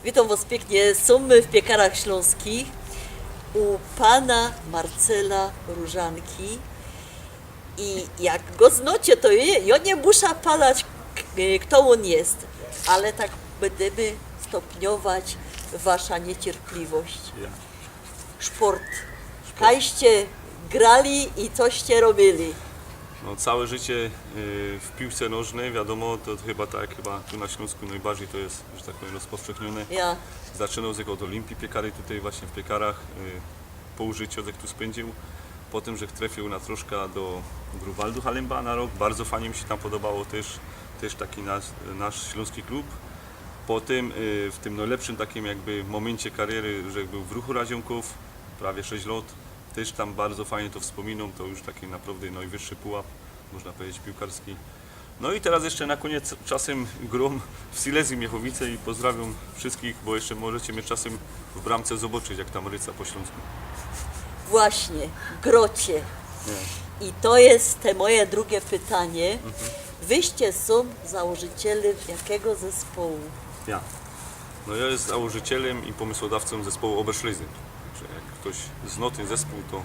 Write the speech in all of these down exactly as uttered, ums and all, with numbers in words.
Witōm wos piyknie, sōm my w Piekarach Ślōnskich u pana Marcela Różanki. I jak go znocie, to jo, jo niy musza padać, k-, kto ôn je, ale tak bydymy stopniować wasza niycierpliwość. Ja. Szport. Szport. Kajście grali i coście robiyli? No, cołke życie, y, w piłce nożnej, wiadōmo, to chyba tak, chyba tu na Ślōnsku nojbardzij to je, że tak powiym, rozpowszechniōne. Ja. Zaczynoł żech ôd Ôlympii Piekary, tukej właśnie w Piekarach, y, pōł życiŏ żech tu spyndził. Potym żech trefiył na troszka do Grunwaldu Halimba na rok. Bardzo fajnie mi sie tam podobało, tyż, tyż taki nasz, nasz ślōnski klub. Potym, y, w tym nojlepszym takim jakby mōmyncie kariery, żech bōł w Ruchu Radziōnkōw, prawie sześć lot. Tyż tam bardzo fajnie to wspōminōm, to już taki naprŏwdã nojwyższy pułap, można pedzieć, piłkarski. No i teroz jeszcze na kōniec czasym grōm w Silesii Miechowice i pozdrawiōm wszystkich, bo jeszcze możecie mie czasym w bramce zobaczyć, jak tam rycã po ślōnsku. Właśnie, grocie. Nie. I to je te moje drugie pytanie. Mhm. Wyście sōm założycielym jakigo zespołu? Ja. No, jo je założycielym i pōmysłodŏwcōm zespołu Oberschlesien. Także jak ftoś znŏ tyn zespōł, to,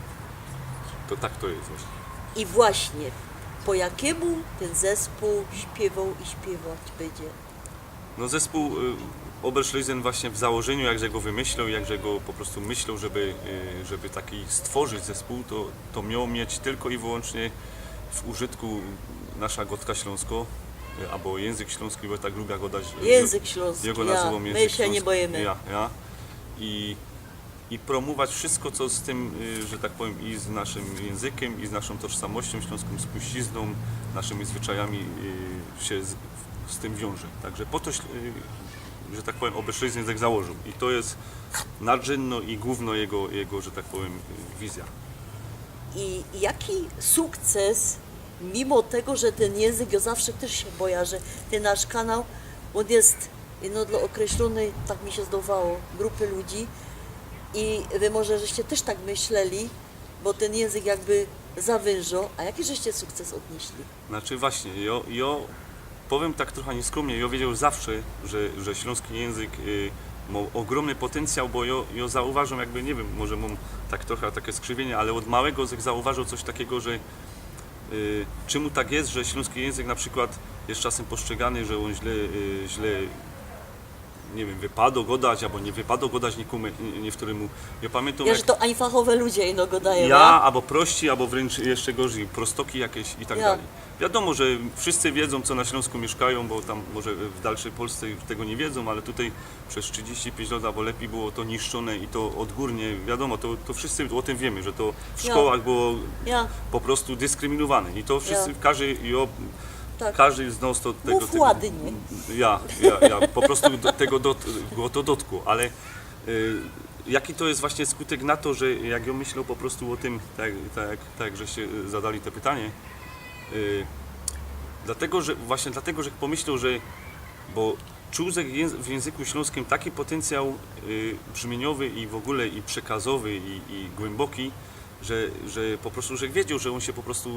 to tak to je właśnie. I właśnie, po jakimu tyn zespōł śpiywoł i śpiywać bydzie? No, zespōł, y, Oberschlesien właśnie w założyniu, jak żech go wymyśloł, jak żech go po prostu myśloł, żeby, y, żeby taki stworzyć zespōł, to, to mioł mieć tylko i wyłōncznie w użytku nasza gŏdka ślōnskŏ, y, abo jynzyk ślōnski, bo tak lubiã gŏdać, y, Jynzyk ślōnski, jo go nazywōm jynzyk ślōnski. My sie niy bojymy. Ja, ja. I, i prōmować wszystko, co z tym, y, że tak powiym, i z naszym jynzykym, i z naszōm tożsamościōm ślōnskōm, spuściznōm, naszymi zwyczajami, y, sie z, z tym wiąże. Także po to, y, że tak powiym, Oberschlesien żech założył. I to je nadrzynno i głōwno jego, jego, że tak powiym, y, wizjŏ. I jaki sukces, mimo tego, że tyn jynzyk, jo zawsze tyż sie bojã, że tyn nasz kanał, ôn je, no, dlŏ ôkreślōnyj, tak mi sie zdŏwało, grupy ludzi i wy może żeście tyż tak myśleli, bo tyn jynzyk jakby zawynżŏ, a jaki żeście sukces ôdnieśli? Znaczy właśnie, jo, jo powiym tak trocha niyskrōmnie, jo wiedzioł zawsze, że, że ślōnski jynzyk, y, mŏ ôgrōmny potencjał, bo jo, jo zauważōł, jakby, niy wiym, może mōm tak trocha take skrzywienie, ale ôd małego żech zauważoł coś takigo, że, y, czymu tak je, że ślōnski jynzyk na przikłŏd je czasym postrzegany, że ôn źle, y, źle niy wiym, wypadŏ gŏdać, abo niy wypadŏ gŏdać nikōmu, niy, niyktōrymu. Jo pamiyntam, Wiesz, jak to einfachowe ludzie ino gŏdajōm, Ja, ja? Abo prości, abo wryncz jeszcze gorzyj, prostoki jakeś i tak Ja. dalij. Wiadōmo, że wszyscy wiedzōm, co na Ślōnsku miyszkajōm, bo tam może w dalszyj Polsce tego niy wiedzōm, ale tukej przez trzidziści piyńć lŏt abo lepij było to niszczōne i to ôdgōrnie, wiadōmo, to, to wszyscy ô tym wiymy, że to w Ja. szkołach było Ja. po prostu dyskriminowane i to wszyscy, Ja. każyj, jo, Tak. każyj z nŏs to tego Mōw typu ładnie. Ja, ja, ja. Po prostu do, tego dot, go to dotkło, ale, y, jaki to je właśnie skutek na to, że jak jo myśloł po prostu ô tym, tak, tak, tak, żeście, y, zadali te pytanie, y, dlatego, że, właśnie dlatego, że pōmyśloł, że, bo czuł żech jyn, w jynzyku ślōnskim taki potencjał, y, brzmieniowy i w ôgōle i przekazowy, i, i głymboki, że, że po prostu, żech wiedzioł, że ôn sie po prostu,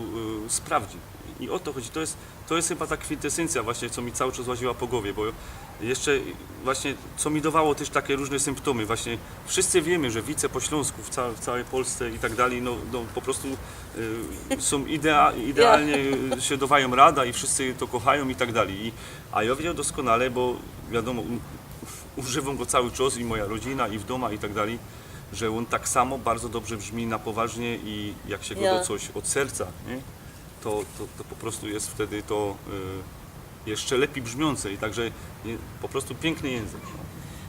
y, sprawdzi. I ô to chodzi. To je, to je chyba ta kwintesyncjō właśnie, co mi cołki czas łaziła po gowie, bo jeszcze właśnie, co mi dŏwało tyż take rōżne symptōmy, właśnie wszyscy wiymy, że wice po ślōnsku w cołkij, w cołkij Polsce i tak dalij, no, no po prostu, y, sōm idea, idealnie, y, sie dŏwajōm rada i wszyscy to kochajōm i tak dalij. I, a jo wiedzioł doskonale, bo wiadōmo, u, używōm go cołki czas i moja rodzina, i w dōma, i tak dalij, że ôn tak samo bardzo dobrze brzmi na poważnie i jak sie go Ja. dŏ coś ôd serca, niy? To, to, to po prostu je wtedy to, y, jeszcze lepij brzmiōnce i także je, po prostu piykny jynzyk, no.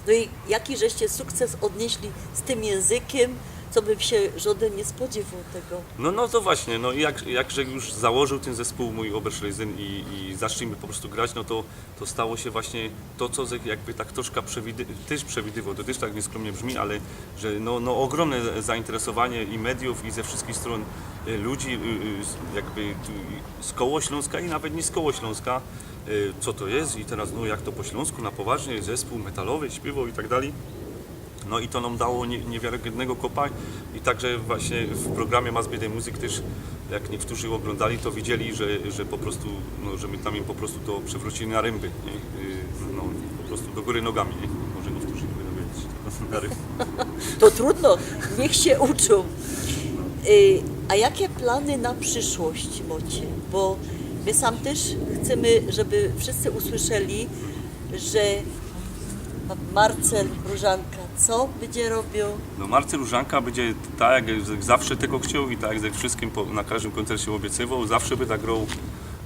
No i jaki żeście sukces ôdnieśli z tym jynzykym, co bym sie żŏdyn niy spodziywoł tego? No, no to właśnie, no i jak, jak żech już założył tyn zespōł mōj Oberschlesien i, i zaczli my po prostu grać, no to to stało sie właśnie to, co żech jakby tak troszka przewidi, tyż przewidywoł, to tyż tak niyskrōmnie brzmi, ale że no, no ôgrōmne za, zainteresowanie i mediōw, i ze wszyskich strōn, y, ludzi, y, y, z, jakby tu, i z koło Ślōnska, i nawet niy z koło Ślōnska, y, co to je i teroz, no jak to po ślōnsku, na poważnie, zespōł metalowy, śpiywoł i tak dalij. No i to nōm dało nie, niywiarydnego kopa i także właśnie w programie Must Be The Music tyż, jak niyktōrzy ôglōndali, to widzieli, że, że po prostu, no, że my tam im po prostu to przewrōcili na rymby, niy? Y, no, po prostu do gōry nogami, niy? Może niyktōrzy. To trudno, niech sie uczōm. Y, a jakie plany na prziszłość mocie? Bo my sam tyż chcymy, żeby wszyjscy usłyszeli, że Ma-, Marcel Różanka co bydzie robioł? No, Marcel Różanka bydzie tak, jak zawsze tego chcioł i tak jak ze wszyjskim po, na kożdym kōncercie ôbiecywoł, zawsze byda groł,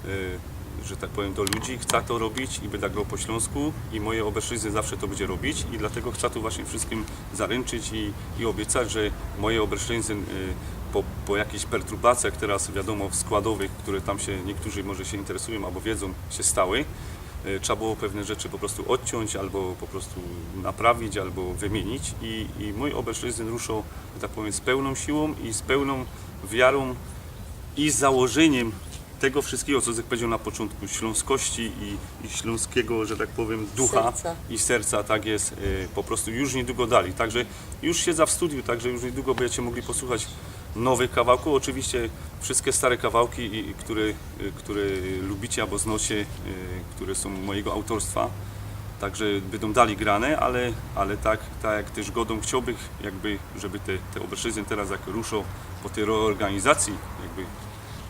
y, że tak powiym, do ludzi, chca to robić i byda groł po ślōnsku i moje Oberszczyzny zawsze to bydzie robić i dlatego chca tu właśnie wszyjskim zarynczyć i, i ôbiecać, że moje Oberszczyzny, y, po, po jakichś perturbacjach teroz, wiadōmo, składowych, kere tam sie niyktórzy może sie interesujōm abo wiedzōm, sie stały, y, trzeba było pewne rzeczy po prostu ôdciōńć abo po prostu naprawić abo wymiynić i, i mōj Oberszczyzny ruszoł, że tak powiym, z pełnōm siłōm i z pełnōm wiarōm i z założyniym tego wszyjskigo, co żech pedział na poczōntku, ślōnskości i, i ślōnskigo, że tak powiym, ducha Serca. I serca, tak je, y, po prostu już niydługo dalij. Także już siedzã w studiu, także już niydługo bydziecie mogli posłuchać nowych kawałków. Ôczywiście wszyjske stare kawałki, i, i kere, y, kere lubicie abo znocie, y, kere sōm mojigo autorstwa. Także bydōm dalij grane, ale, ale tak, tak jak tyż godōm, chciołbych jakby, żeby te, te Oberszczyzny teroz jak ruszoł po tyj reorganizacji, jakby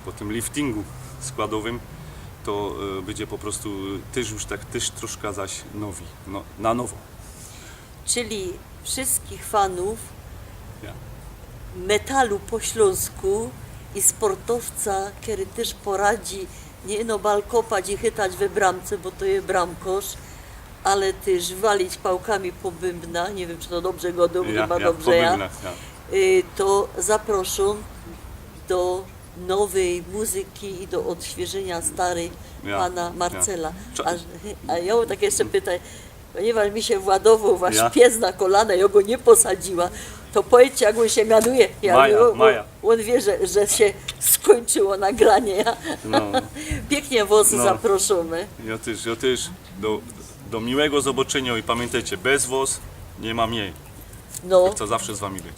po tym liftingu składowym, to, y, bydzie po prostu, y, tyż już tak, tyż troszka zaś nowi, no, na nowo. Czyli wszyjskich fanōw Ja. metalu po ślōnsku i sportowca, kery tyż poradzi niy ino bal kopać i chytać we bramce, bo to je bramkŏrz, ale tyż walić pałkami po bybna, niy wiym, czy to dobrze godōm, Ja, chyba ja, dobrze, po ja. bybnach, ja. Y, to zaproszōm do nowyj muzyki i do ôdświeżyniŏ staryj Ja, pana ja. Marcela. Czo- A, a jŏ mōm take jeszcze pytanie, ponieważ mi sie władowoł wasz Ja. pies na kolana, jŏ go niy posadziła, to powiydzcie, jak ôn sie mianuje. Ja Maja, ôn, Maja. Ôn wiy, że, że sie skōńczyło nagranie. Ja. No. Piyknie wŏs No. zaproszōmy. Jŏ tyż, jŏ tyż. Do, do miłego zobaczyniŏ i pamiyntejcie, bez wŏs niy ma mie. No. Chcã zawsze z wami być.